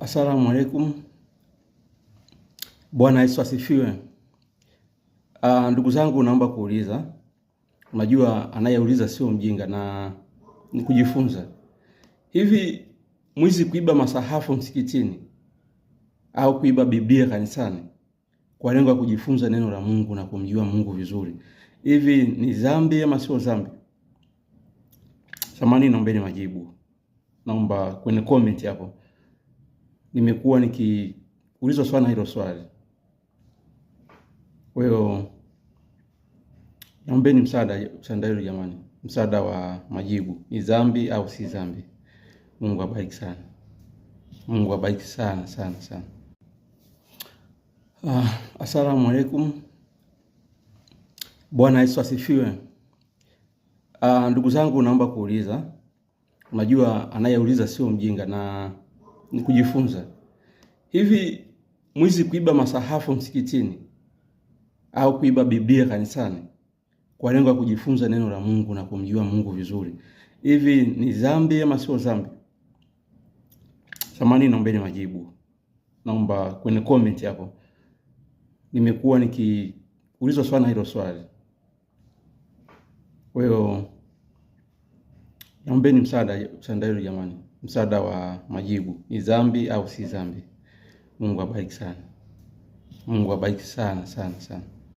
Asalamu alaikum. Bwana Yesu asifiwe. Ndugu zangu, naomba kuuliza. Unajua, anayeuliza sio mjinga na ni kujifunza. Hivi mwizi kuiba masahafu msikitini au kuiba Biblia kanisani kwa lengo la kujifunza neno la Mungu na kumjua Mungu vizuri, hivi ni dhambi ama sio dhambi? Samahani, naombeni majibu, naomba kwenye comment hapo. Nimekuwa nikiulizwa sana hilo swali, kwa hiyo naombeni msaada, msaada hilo jamani, msaada wa majibu, ni dhambi au si dhambi? Mungu abariki sana, Mungu abariki sana sana sana. Asalamu alaikum. Bwana Yesu asifiwe. Ndugu zangu, naomba kuuliza. Unajua, anayeuliza sio mjinga na ni kujifunza. Hivi mwizi kuiba masahafu msikitini au kuiba Biblia kanisani kwa lengo la kujifunza neno la Mungu na kumjua Mungu vizuri, hivi ni dhambi ama sio dhambi? Samahani, naombeni majibu, naomba kwenye comment hapo. Nimekuwa nikiulizwa sana hilo swali, kwa hiyo naombeni msaada, msaada hilo jamani, msaada wa majibu, ni dhambi au si dhambi? Mungu abariki sana, Mungu abariki sana sana sana.